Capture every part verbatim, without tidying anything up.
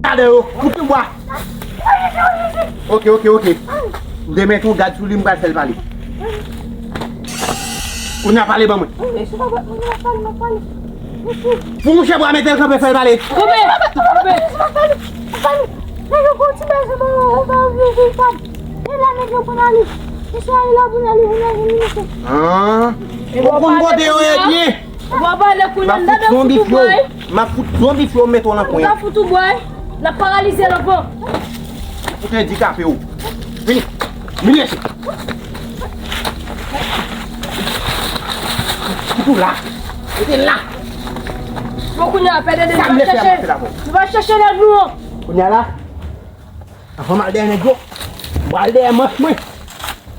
Gade yo, kout yon bwa. Ok, ok, ok. M te mete yon gad sou li, m pral fè l pale. Kounye a pale ban mwen. Pou mouche bwa mete l kanpe, fè l pale. Kanpe, kanpe. Ah. Ou konn kote yo ye byen. Ou pa pale kounye a, m ta fout ou bway. M ap fout zonbi fyo, m mete w nan kwen. M ta fout ou bway. N ap paralize l ankò. Ou te andikape ou. Vini. Vini isit. Fout ou la. Rete la. Bon, kounye a, pède de, nou va chèche. Nou va chèche nèg nou an. Kounye a la. Anvan m al dèyè nèg yo, m pral dèyè manch mwen.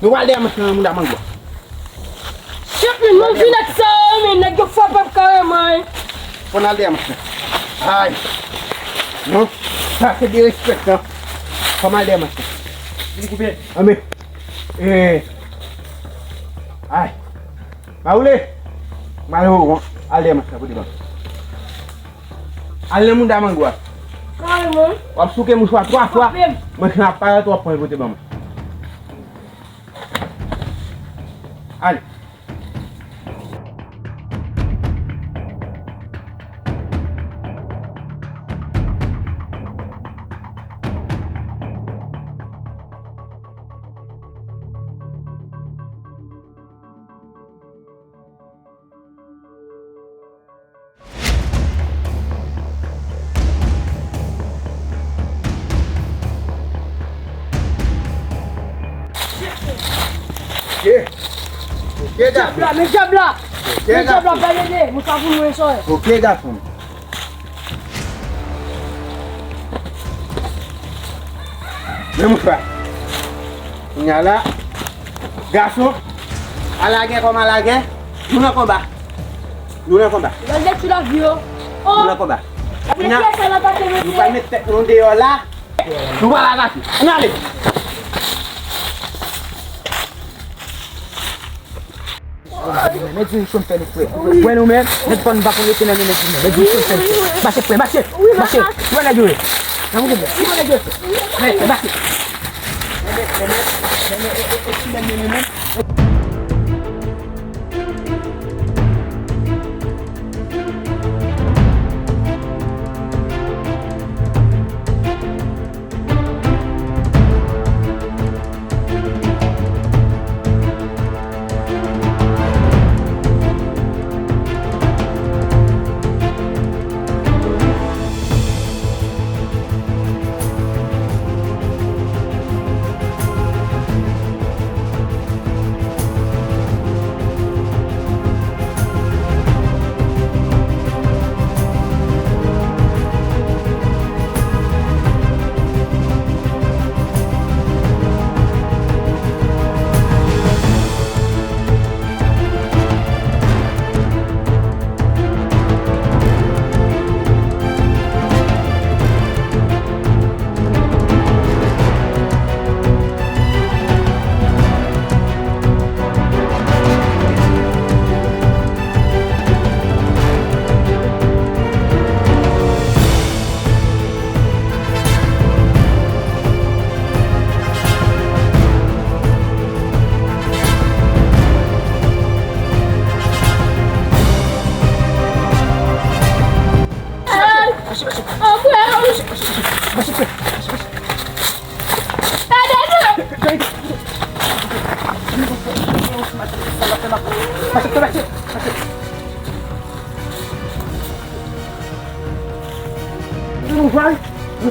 Nou pral dèyè manch mwen nan mouda mango a. Chèf, men nou vin ak sa yo, men nèg yo frape m kareman, wi. Fò n al dèyè manch mwen. Ay. Non, sa se derespektan. Fò m al dèyè manch mwen. Vin koupe. Anben. Eh. Ay. Mawoule. M al, al dèyè manch la pote ban m. Al nan mouda mango a. Kareman. W ap souke mouchwa twa fwa. Frape m. Manch lan ap parèt, w ap pran l pote ban mwen. Ale. Ok. Ok, gason. Men djab la, men djab la. Ok, gason. Men djab la, pa ede. Mwen pa pou mwen sòy. Ok, gason. Men mouchwa. Kounye a la, gason, alagè kòm alagè, nou nan konba. Nou nan konba. Gade ti lavi yo. Nou nan konba. Kounye a, nou pral met tèt nou deyò la. Nou pral atake. Ann ale. Mèt di nou chonm fè nou frè. Wè nou menm, nèg pa nou pa konn rete nan men nèg nou. Mèt di nou chonm fè nou frè. Mache frè, mache, mache. Wè nèg yo ye. Nan mouda, wè nèg yo ye. Mache, mache.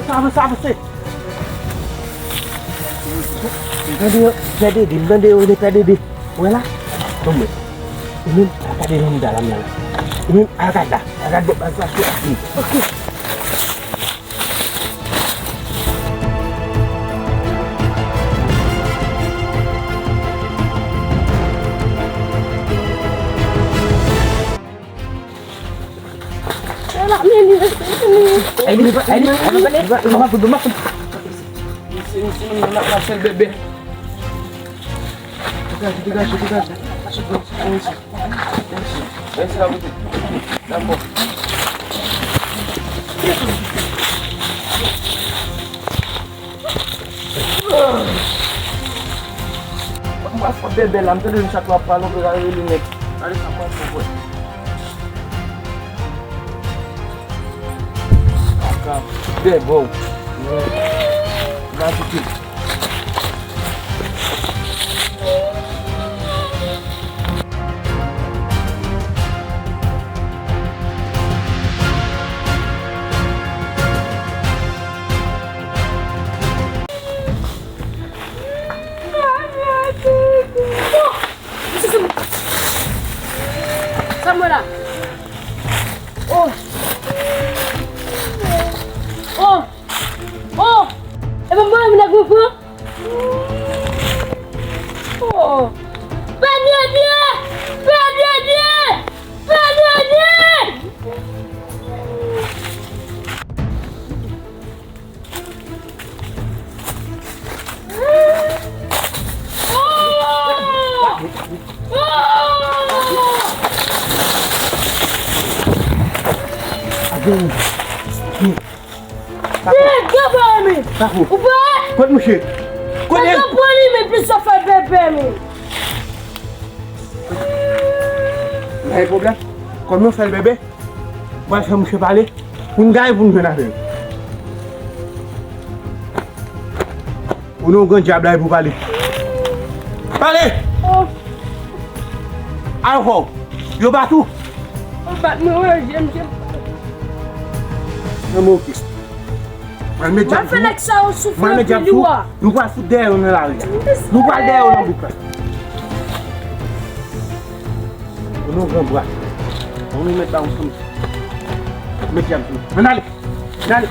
Avanse, avanse, avanse. M tande yo, Pè Dede, m tande yo rele Pè Dede. Ou wè la? Bon, mwen. Ou menm, al gade nan mouda la, mwen la. Ou menm, al gad la. Al gad bò baz la, sou la. Ok. Ay, li pa, ay, li pa, ay, li pa, li pa, li pa, li pa. Misye, misye, menm nan ap mache bèbè. Degaje, degaje, degaje. Mache bò, mache bò. Mèsi la, bote. Dakò. Bebe la, m tande yon chat w ap pale, w bezwen rele nèg. Gade sa mwen fè, bwè. Kaka. Bebe, bro. Gratitude. Sa mwen la. Oh. Oh. Oh. E pa mwen menm nan gwo pran. Oh. Pè Dede! Pè Dede! Pè Dede! Kot mouche? Kote? Nèg yo pran li, men plis yo fè l bebe, men. Gen pwoblèm? Kòm yo fè l bebe? Pral fè mouche pale pou n gaye pou n jwenn avè l. Ou nan yon gran dyab la epi w pale. Pale! Al fò. Yo bat ou? Yo bat mwen, wi, jem, jem. Nan men w, Kris. Mwen met dyab sou ou. Mwen met dyab sou ou. Nou pral fout dèyè yo nan lari a. Nou pral dèyè yo nan bouk la. Ou nan yon gran bra. Ou nou met ba ansanm. Met dyab sou ou. Ann ale. Ann ale.